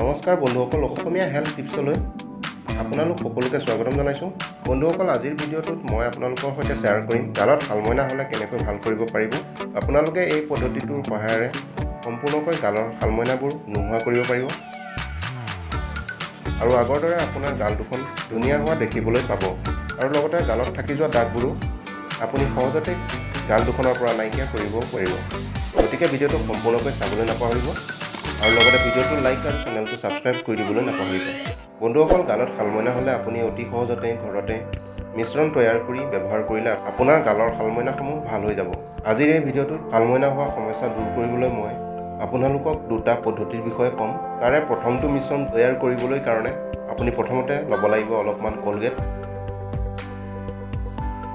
নমস্কাৰ বন্ধুসকল, অসমীয়া হেল্থ টিপছলৈ আপোনালোক সকলোকে স্বাগতম জনাইছোঁ। বন্ধুসকল, আজিৰ ভিডিঅ'টোত মই আপোনালোকৰ সৈতে শ্বেয়াৰ কৰিম গালত শালমইনা হ'লে কেনেকৈ ভাল কৰিব পাৰিব। আপোনালোকে এই পদ্ধতিটোৰ সহায়েৰে সম্পূৰ্ণকৈ গালৰ শালমইনাবোৰ নোহোৱা কৰিব পাৰিব আৰু আগৰ দৰে আপোনাৰ গাল দুখন ধুনীয়া হোৱা দেখিবলৈ পাব আৰু লগতে গালত থাকি যোৱা দাগবোৰো আপুনি সহজতে গাল দুখনৰ পৰা নাইকিয়া কৰিব পাৰিব। গতিকে ভিডিঅ'টো সম্পূৰ্ণকৈ চাবলৈ নাপাহৰিব আৰু লগতে ভিডিঅ'টো লাইক আৰু চেনেলটো ছাবস্ক্ৰাইব কৰি দিবলৈ নাপাহৰিব। বন্ধুসকল, গালত শালমইনা হ'লে আপুনি অতি সহজতে ঘৰতে মিশ্ৰণ তৈয়াৰ কৰি ব্যৱহাৰ কৰিলে আপোনাৰ গালৰ শালমইনাসমূহ ভাল হৈ যাব। আজিৰ এই ভিডিঅ'টোত শালমইনা হোৱা সমস্যা দূৰ কৰিবলৈ মই আপোনালোকক দুটা পদ্ধতিৰ বিষয়ে ক'ম। তাৰে প্ৰথমটো মিশ্ৰণ তৈয়াৰ কৰিবলৈ কাৰণে আপুনি প্ৰথমতে ল'ব লাগিব অলপমান কলগেট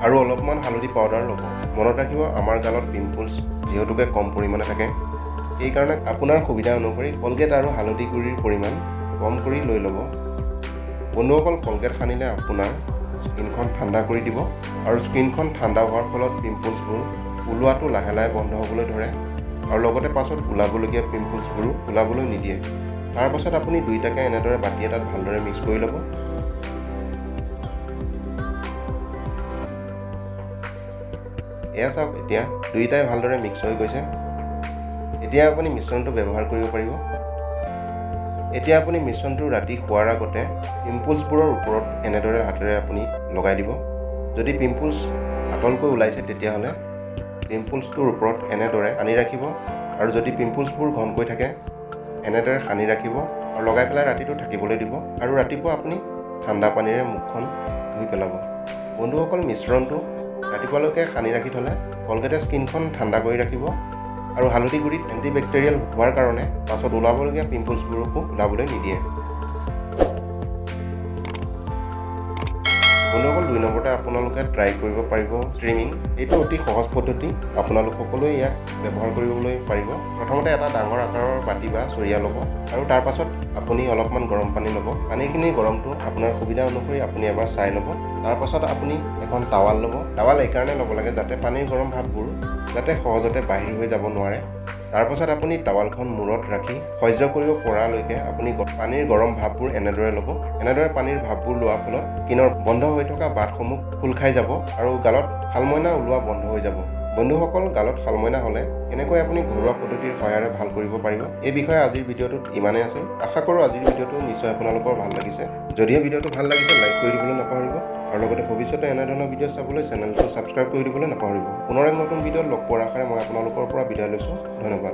আৰু অলপমান হালধি পাউডাৰ ল'ব। মনত ৰাখিব, আমাৰ গালত পিম্পলছ যিহেতুকে কম পৰিমাণে থাকে, সেইকাৰণে আপোনাৰ সুবিধা অনুসৰি কলগেট আৰু হালধি গুড়িৰ পৰিমাণ কম কৰি লৈ ল'ব। বন্ধুসকল, কলগেট সানিলে আপোনাৰ স্কিনখন ঠাণ্ডা কৰি দিব আৰু স্কিনখন ঠাণ্ডা হোৱাৰ ফলত পিম্পলছবোৰ ওলোৱাটো লাহে লাহে বন্ধ হ'বলৈ ধৰে আৰু লগতে পাছত ওলাবলগীয়া পিম্পলছবোৰো ওলাবলৈ নিদিয়ে। তাৰপাছত আপুনি দুইটাকে এনেদৰে বাতি এটাত ভালদৰে মিক্স কৰি ল'ব। এয়া চাওক, এতিয়া দুয়োটাই ভালদৰে মিক্স হৈ গৈছে। এতিয়া আপুনি মিশ্ৰণটো ব্যৱহাৰ কৰিব পাৰিব। এতিয়া আপুনি মিশ্ৰণটো ৰাতি শোৱাৰ আগতে পিম্পলছবোৰৰ ওপৰত এনেদৰে হাতেৰে আপুনি লগাই দিব। যদি পিম্পলছ পাতলকৈ ওলাইছে, তেতিয়াহ'লে পিম্পলছটোৰ ওপৰত এনেদৰে সানি ৰাখিব আৰু যদি পিম্পলছবোৰ ঘনকৈ থাকে, এনেদৰে সানি ৰাখিব আৰু লগাই পেলাই ৰাতিটো থাকিবলৈ দিব আৰু ৰাতিপুৱা আপুনি ঠাণ্ডা পানীৰে মুখখন ধুই পেলাব। বন্ধুসকল, মিশ্ৰণটো ৰাতিপুৱালৈকে সানি ৰাখি থ'লে কলগেটে স্কিনখন ঠাণ্ডা কৰি ৰাখিব আৰু হালধি গুড়িত এণ্টিবেক্টেৰিয়েল হোৱাৰ কাৰণে পাছত ওলাবলগীয়া পিম্পলছবোৰকো ওলাবলৈ নিদিয়ে। বন্ধুসকল, 2 নম্বৰতে আপোনালোকে ট্ৰাই কৰিব পাৰিব ষ্ট্ৰীমিং। এইটো অতি সহজ পদ্ধতি, আপোনালোক সকলোৱে ইয়াক ব্যৱহাৰ কৰিবলৈ পাৰিব। প্ৰথমতে এটা ডাঙৰ আকাৰৰ বাতি বা চৰিয়া ল'ব আৰু তাৰ পাছত আপুনি অলপমান গৰম পানী ল'ব। পানীখিনিৰ গৰমটো আপোনাৰ সুবিধা অনুসৰি আপুনি এবাৰ চাই ল'ব। তাৰপাছত আপুনি এখন টাৱাল ল'ব। টাৱাল এইকাৰণে ল'ব লাগে যাতে পানীৰ গৰম ভাৱবোৰ যাতে সহজতে বাহিৰ হৈ যাব নোৱাৰে। তাৰপাছত আপুনি টাৱালখন মূৰত ৰাখি সহ্য কৰিব পৰালৈকে আপুনি পানীৰ গৰম ভাৱবোৰ এনেদৰে ল'ব। এনেদৰে পানীৰ ভাৱবোৰ লোৱাৰ ফলত স্কিনৰ বন্ধ হৈ থকা বাটসমূহ খোল খাই যাব আৰু গালত শালমইনা ওলোৱা বন্ধ হৈ যাব। বন্ধুসকল, গালত শালমইনা হ'লে কেনেকৈ আপুনি ঘৰুৱা পদ্ধতিৰ সহায়েৰে ভাল কৰিব পাৰিব, এই বিষয়ে আজিৰ ভিডিঅ'টোত ইমানেই আছিল। আশা কৰোঁ আজিৰ ভিডিঅ'টো নিশ্চয় আপোনালোকৰ ভাল লাগিছে। যদিহে ভিডিঅ'টো ভাল লাগিছে, লাইক কৰি দিবলৈ নাপাহৰিব আৰু লগতে ভৱিষ্যতে এনেধৰণৰ ভিডিঅ' চাবলৈ চেনেলটো ছাবস্ক্ৰাইব কৰি দিবলৈ নাপাহৰিব। পুনৰ এক নতুন ভিডিঅ'ত লগ পোৱাৰ আশাৰে মই আপোনালোকৰ পৰা বিদায় লৈছোঁ। ধন্যবাদ।